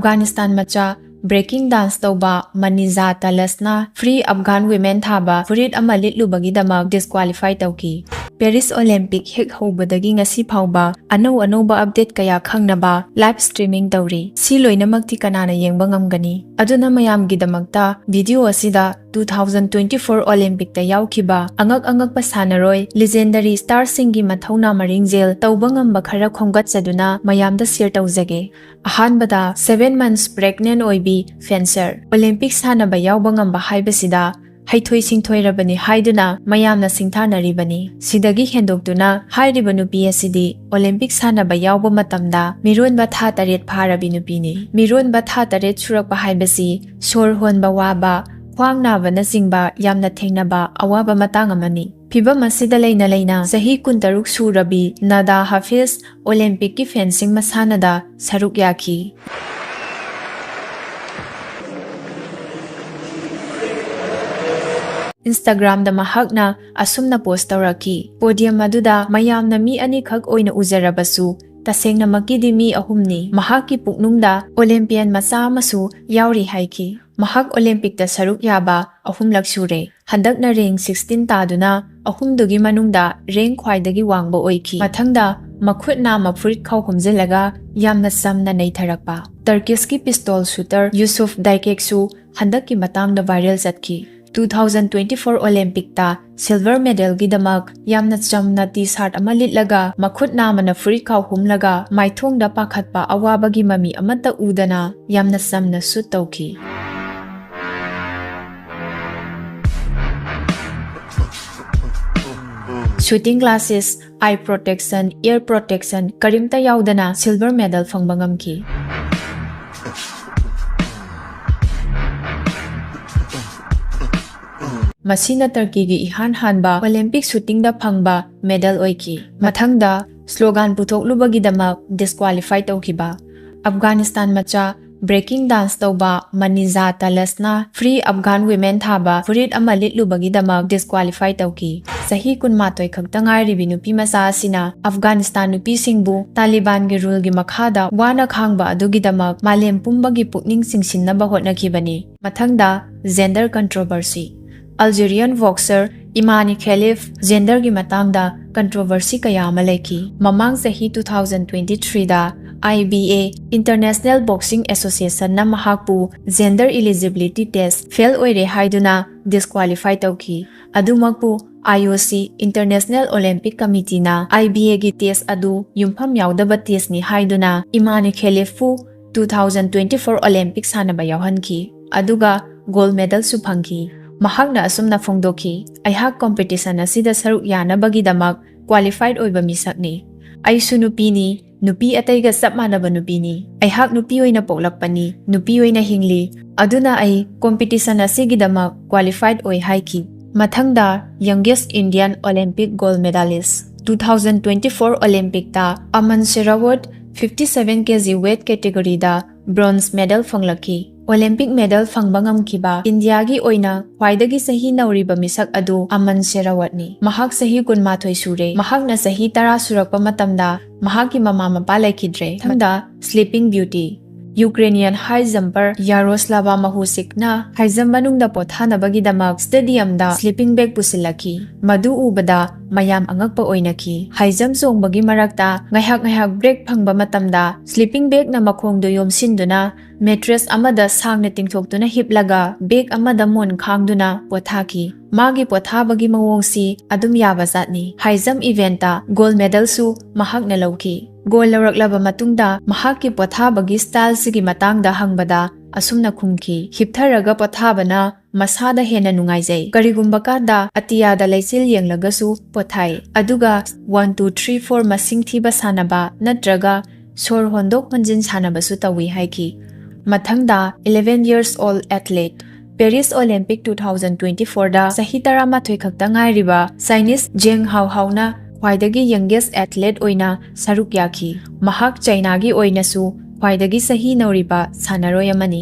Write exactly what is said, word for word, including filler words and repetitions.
ꯑꯐꯒꯥꯅꯤꯁꯇꯥꯟ ꯃꯆꯥ breaking dance ꯇꯧꯕ ꯃꯅꯤꯖꯥ ꯇꯂꯁꯅ Free Afghan Women ꯊꯥꯕ ꯐꯨꯔꯤꯠ ꯑꯃ ꯂꯤꯠꯂꯨꯕꯒꯤꯗꯃꯛ disqualify ꯇꯧꯈꯤ꯫ ꯄꯦꯔꯤꯁ ꯑꯣꯂꯦꯝꯄꯤꯛ ꯍꯦꯛ ꯍꯧꯕꯗꯒꯤ ꯉꯁꯤ ꯐꯥꯎꯕ ꯑꯅꯧ ꯑꯅꯧꯕ update ꯀꯌꯥ ꯈꯪꯅꯕ live streaming ꯇꯧꯔꯤ꯫ ꯁꯤ ꯂꯣꯏꯅꯃꯛꯇꯤ ꯀꯅꯥꯅ ꯌꯦꯡꯕ ꯉꯝꯒꯅꯤ? ꯑꯗꯨꯅ ꯃꯌꯥꯝꯒꯤꯗꯃꯛꯇ video ꯑꯁꯤꯗ two thousand twenty four Olympic ꯇ ꯌꯥꯎꯈꯤꯕ ꯑꯉꯛ ꯑꯉꯛꯄ ꯁꯥꯟꯅꯔꯣꯏ legendary star ꯁꯤꯡꯒꯤ ꯃꯊꯧꯅꯥ ꯃꯔꯤꯡꯖꯦꯜ ꯇꯧꯕ ꯉꯝꯕ ꯈꯔ ꯈꯣꯝꯒꯠꯆꯗꯨꯅ ꯃꯌꯥꯝꯗ share ꯇꯧꯖꯒꯦ꯫ ꯑꯍꯥꯟꯕꯗ, seven months pregnant ꯑꯣꯏꯕꯤ fencer꯫ Olympic ꯁꯥꯟꯅꯕ ꯌꯥꯎꯕ ꯉꯝꯕ ꯍꯥꯏꯕꯁꯤꯗ ꯍꯩꯊꯣꯏ ꯁꯤꯡꯊꯣꯏꯔꯕꯅꯤ ꯍꯥꯏꯗꯨꯅ ꯃꯌꯥꯝꯅ ꯁꯤꯡꯊꯥꯅꯔꯤꯕꯅꯤ꯫ ꯁꯤꯗꯒꯤ ꯍꯦꯟꯗꯣꯛꯇꯨꯅ ꯍꯥꯏꯔꯤꯕ ꯅꯨꯄꯤ ꯑꯁꯤꯗꯤ ꯑꯣꯂꯦꯝꯄꯤꯛ ꯁꯥꯟꯅꯕ ꯌꯥꯎꯕ ꯃꯇꯝꯗ ꯃꯤꯔꯣꯟꯕ ꯊꯥ ꯇꯔꯦꯠ ꯐꯥꯔꯕꯤ ꯅꯨꯄꯤꯅꯤ꯫ ꯃꯤꯔꯣꯟꯕ ꯊꯥ ꯇꯔꯦꯠ ꯁꯨꯔꯛꯄ ꯍꯥꯏꯕꯁꯤ ꯁꯣꯔ ꯍꯣꯟꯕ ꯋꯥꯕ, ꯈ꯭ꯋꯥꯡ ꯅꯥꯕꯅꯆꯤꯡꯕ ꯌꯥꯝꯅ ꯊꯦꯡꯅꯕ ꯑꯋꯥꯕ ꯃꯇꯥꯡ ꯑꯃꯅꯤ꯫ ꯐꯤꯚꯝ ꯑꯁꯤꯗ ꯂꯩꯅ ꯂꯩꯅ ꯆꯍꯤ ꯀꯨꯟꯇꯔꯨꯛ ꯁꯨꯔꯕꯤ ꯅꯥꯗꯥ ꯍꯥꯐꯤꯖ ꯑꯣꯂꯦꯝꯄꯤꯛꯀꯤ fencing ꯃꯁꯥꯟꯅꯗ ꯁꯔꯨꯛ ꯌꯥꯈꯤ꯫ Instagram ꯗ ꯃꯍꯥꯛꯅ ꯑꯁꯨꯝꯅ post ꯇꯧꯔꯛꯈꯤ, "Podium ꯑꯗꯨꯗ ꯃꯌꯥꯝꯅ ꯃꯤ ꯑꯅꯤꯈꯛ ꯑꯣꯏꯅ ꯎꯖꯔꯕꯁꯨ, ꯇꯁꯦꯡꯅꯃꯛꯀꯤꯗꯤ ꯃꯤ ꯑꯍꯨꯝꯅꯤ꯫ ꯃꯍꯥꯛꯀꯤ ꯄꯨꯛꯅꯨꯡꯗ Olympian ꯃꯆꯥ ꯑꯃꯁꯨ ꯌꯥꯎꯔꯤ" ꯍꯥꯏꯈꯤ꯫ ꯃꯍꯥꯛ ꯑꯣꯂꯦꯝꯄꯤꯛꯇ ꯁꯔꯨꯛ ꯌꯥꯕ ꯑꯍꯨꯝꯂꯛ ꯁꯨꯔꯦ꯫ ꯍꯟꯗꯛꯅ rank sixteen ꯇꯥꯗꯨꯅ ꯑꯍꯨꯝꯗꯨꯒꯤ ꯃꯅꯨꯡꯗ rank ꯈ꯭ꯋꯥꯏꯗꯒꯤ ꯋꯥꯡꯕ ꯑꯣꯏꯈꯤ꯫ ꯃꯊꯪꯗ ꯃꯈꯨꯠ ꯅꯥꯝꯃ ꯐꯨꯔꯤꯠ ꯈꯥꯎ ꯍꯨꯝꯖꯤꯜꯂꯒ ꯌꯥꯝꯅ ꯆꯝꯅ ꯅꯩꯊꯔꯛꯄ꯫ Turkish ꯀꯤ pistol shooter ꯌꯨꯁꯨꯐ ꯗꯥꯏꯀꯦꯛꯁꯨ ꯍꯟꯗꯛꯀꯤ ꯃꯇꯥꯡꯗ viral ꯆꯠꯈꯤ꯫ Two thousand twenty four Olympic ꯇ silver medal ꯒꯤꯗꯃꯛ ꯌꯥꯝꯅ ꯆꯝꯅ T-shirt ꯑꯃ ꯂꯤꯠꯂꯒ, ꯃꯈꯨꯠ ꯅꯥꯝꯃꯅ ꯐꯨꯔꯤꯠ ꯈꯥꯎ ꯍꯨꯝꯂꯒ, ꯃꯥꯏꯊꯣꯡꯗ ꯄꯥꯈꯠꯄ ꯑꯋꯥꯕꯒꯤ ꯃꯃꯤ ꯑꯃꯠꯇ ꯎꯗꯅ ꯌꯥꯝꯅ ꯆꯝꯅ shoot ꯇꯧꯈꯤ꯫ Shooting glasses, eye protection, ear protection ꯀꯔꯤꯝꯇ ꯌꯥꯎꯗꯅ silver medal ꯐꯪꯕ ꯉꯝꯈꯤ꯫ ꯃꯁꯤꯅ ꯇꯔꯀꯤꯒꯤ ꯏꯍꯥꯟ ꯍꯥꯟꯕ ꯑꯣꯂꯦꯝꯄꯤꯛ shooting ꯗ ꯐꯪꯕ medal ꯑꯣꯏꯈꯤ꯫ ꯃꯊꯪꯗ, slogan ꯄꯨꯊꯣꯛꯂꯨꯕꯒꯤꯗꯃꯛ disqualify ꯇꯧꯈꯤꯕ꯫ ꯑꯐꯒꯥꯅꯤꯁꯇꯥꯟ ꯃꯆꯥ Breaking dance ꯇꯧꯕ ꯃꯅꯤꯖꯥ ꯇꯂꯁꯅ Free Afghan Women ꯊꯥꯕ ꯐꯨꯔꯤꯠ ꯑꯃ ꯂꯤꯠꯂꯨꯕꯒꯤꯗꯃꯛ disqualify ꯇꯧꯈꯤ꯫ ꯆꯍꯤ ꯀꯨꯟꯃꯥꯊꯣꯏ ꯈꯛꯇ ꯉꯥꯏꯔꯤꯕꯤ ꯅꯨꯄꯤ ꯃꯆꯥ ꯑꯁꯤꯅ ꯑꯐꯒꯥꯅꯤꯁꯇꯥꯟ ꯅꯨꯄꯤꯁꯤꯡꯕꯨ ꯇꯥꯂꯤꯕꯥꯟꯒꯤ ruleꯒꯤ ꯃꯈꯥꯗ ꯋꯥꯅ ꯈꯥꯡꯕ ꯑꯗꯨꯒꯤꯗꯃꯛ ꯃꯥꯂꯦꯝ ꯄꯨꯝꯕꯒꯤ ꯄꯨꯛꯅꯤꯡ ꯆꯤꯡꯁꯤꯟꯅꯕ ꯍꯣꯠꯅꯈꯤꯕꯅꯤ꯫ ꯃꯊꯪꯗ, gender controversy꯫ Algerian boxer ꯏꯃꯥꯅꯤ ꯈꯦꯂꯤꯐ genderꯒꯤ ꯃꯇꯥꯡꯗ controversy ꯀꯌꯥ ꯑꯃ ꯂꯩꯈꯤ꯫ ꯃꯃꯥꯡ ꯆꯍꯤ two thousand twenty threeꯗ I B A, International Boxing Associationꯅ ꯃꯍꯥꯛꯄꯨ gender eligibility test fail ꯑꯣꯏꯔꯦ ꯍꯥꯏꯗꯨꯅ disqualify ꯇꯧꯈꯤ꯫ ꯑꯗꯨꯃꯛꯄꯨ I O C, International Olympic Committeeꯅ I B Aꯒꯤ test ꯑꯗꯨ ꯌꯨꯝꯐꯝ ꯌꯥꯎꯗꯕ testꯅꯤ ꯍꯥꯏꯗꯨꯅ ꯏꯃꯥꯅꯤ ꯈꯦꯂꯤꯐꯄꯨ two thousand twenty four Olympic ꯁꯥꯟꯅꯕ ꯌꯥꯎꯍꯟꯈꯤ, ꯑꯗꯨꯒ gold medalꯁꯨ ꯐꯪꯈꯤ꯫ ꯃꯍꯥꯛꯅ ꯑꯁꯨꯝꯅ ꯐꯣꯡꯗꯣꯛꯈꯤ, "ꯑꯩꯍꯥꯛ competition ꯑꯁꯤꯗ ꯁꯔꯨꯛ ꯌꯥꯅꯕꯒꯤꯗꯃꯛ qualified ꯑꯣꯏꯕ ꯃꯤꯁꯛꯅꯤ꯫ ꯑꯩꯁꯨ ꯅꯨꯄꯤꯅꯤ, ꯅꯨꯄꯤ ꯑꯇꯩꯒ ꯆꯞ ꯃꯥꯟꯅꯕ ꯅꯨꯄꯤꯅꯤ꯫ ꯑꯩꯍꯥꯛ ꯅꯨꯄꯤ ꯑꯣꯏꯅ ꯄꯣꯛꯂꯛꯄꯅꯤ, ꯅꯨꯄꯤ ꯑꯣꯏꯅ ꯍꯤꯡꯂꯤ, ꯑꯗꯨꯅ ꯑꯩ competition ꯑꯁꯤꯒꯤꯗꯃꯛ qualified ꯑꯣꯏ" ꯍꯥꯏꯈꯤ꯫ ꯃꯊꯪꯗ, youngest Indian Olympic gold medalist꯫ Two thousand twenty four Olympicꯇ ꯑꯃꯟ ꯁꯦꯔꯥꯋꯠ fifty seven K G weight categoryꯗ bronze medal ꯐꯪꯂꯛꯈꯤ꯫ Olympic medal ꯐꯪꯕ ꯉꯝꯈꯤꯕ ꯏꯟꯗꯤꯌꯥꯒꯤ ꯑꯣꯏꯅ ꯈ꯭ꯋꯥꯏꯗꯒꯤ ꯆꯍꯤ ꯅꯧꯔꯤꯕ ꯃꯤꯁꯛ ꯑꯗꯨ ꯑꯃꯟ ꯁꯦꯔꯥꯋꯠꯅꯤ꯫ ꯃꯍꯥꯛ ꯆꯍꯤ ꯀꯨꯟꯃꯥꯊꯣꯏ ꯁꯨꯔꯦ꯫ ꯃꯍꯥꯛꯅ ꯆꯍꯤ ꯇꯔꯥ ꯁꯨꯔꯛꯄ ꯃꯇꯝꯗ ꯃꯍꯥꯛꯀꯤ ꯃꯃꯥ ꯃꯄꯥ ꯂꯩꯈꯤꯗ꯭ꯔꯦ꯫ ꯃꯊꯪꯗ, Sleeping Beauty꯫ Ukrainian high jumper Yaroslava Mahusikꯅ high jump ꯃꯅꯨꯡꯗ ꯄꯣꯊꯥꯅꯕꯒꯤꯗꯃꯛ stadiumꯗ sleeping bag ꯄꯨꯁꯤꯜꯂꯛꯈꯤ꯫ ꯃꯗꯨ ꯎꯕꯗ ꯃꯌꯥꯝ ꯑꯉꯛꯄ ꯑꯣꯏꯅꯈꯤ꯫ High jump ꯆꯣꯡꯕꯒꯤ ꯃꯔꯛꯇ ꯉꯥꯏꯍꯥꯛ ꯉꯥꯏꯍꯥꯛ break ꯐꯪꯕ ꯃꯇꯝꯗ, sleeping bagꯅ ꯃꯈꯣꯡꯗꯨ ꯌꯣꯝꯁꯤꯟꯗꯨꯅ mattress ꯑꯃꯗ ꯁꯥꯡꯅ ꯇꯤꯡꯊꯣꯛꯇꯨꯅ ꯍꯤꯞꯂꯒ bag ꯑꯃꯗ ꯃꯣꯟ ꯈꯥꯡꯗꯨꯅ ꯄꯣꯊꯥꯈꯤ꯫ ꯃꯥꯒꯤ ꯄꯣꯊꯥꯕꯒꯤ ꯃꯑꯣꯡꯁꯤ ꯑꯗꯨꯝ ꯌꯥꯕ ꯖꯥꯠꯅꯤ꯫ High jump eventꯇ gold medalꯁꯨ ꯃꯍꯥꯛꯅ ꯂꯧꯈꯤ꯫ Gold ꯂꯧꯔꯛꯂꯕ ꯃꯇꯨꯡꯗ ꯃꯍꯥꯛꯀꯤ ꯄꯣꯊꯥꯕꯒꯤ styleꯁꯤꯒꯤ ꯃꯇꯥꯡꯗ ꯍꯪꯕꯗ ꯑꯁꯨꯝꯅ ꯈꯨꯝꯈꯤ, "ꯍꯤꯞꯊꯔꯒ ꯄꯣꯊꯥꯕꯅ ꯃꯁꯥꯗ ꯍꯦꯟꯅ ꯅꯨꯡꯉꯥꯏꯖꯩ꯫ ꯀꯔꯤꯒꯨꯝꯕ ꯀꯥꯟꯗ ꯑꯇꯤꯌꯥꯗ ꯂꯩꯆꯤꯜ ꯌꯦꯡꯂꯒꯁꯨ ꯄꯣꯊꯥꯏ, ꯑꯗꯨꯒ one, two, three, four ꯃꯁꯤꯡ ꯊꯤꯕ ꯁꯥꯟꯅꯕ ꯅꯠꯇ꯭ꯔꯒ ꯁꯣꯔ ꯍꯣꯟꯗꯣꯛ ꯍꯣꯟꯖꯤꯟ ꯁꯥꯟꯅꯕꯁꯨ ꯇꯧꯏ" ꯍꯥꯏꯈꯤ꯫ ꯃꯊꯪꯗ, eleven years old athlete꯫ Paris Olympic two thousand twenty fourꯗ ꯆꯍꯤ ꯇꯔꯥꯃꯥꯊꯣꯏ ꯈꯛꯇ ꯉꯥꯏꯔꯤꯕ Chinese Zheng Haohaoꯅ ꯈ꯭ꯋꯥꯏꯗꯒꯤ youngest athlete ꯑꯣꯏꯅ ꯁꯔꯨꯛ ꯌꯥꯈꯤ꯫ ꯃꯍꯥꯛ ꯆꯥꯏꯅꯥꯒꯤ ꯑꯣꯏꯅꯁꯨ ꯈ꯭ꯋꯥꯏꯗꯒꯤ ꯆꯍꯤ ꯅꯧꯔꯤꯕ ꯁꯥꯟꯅꯔꯣꯏ ꯑꯃꯅꯤ꯫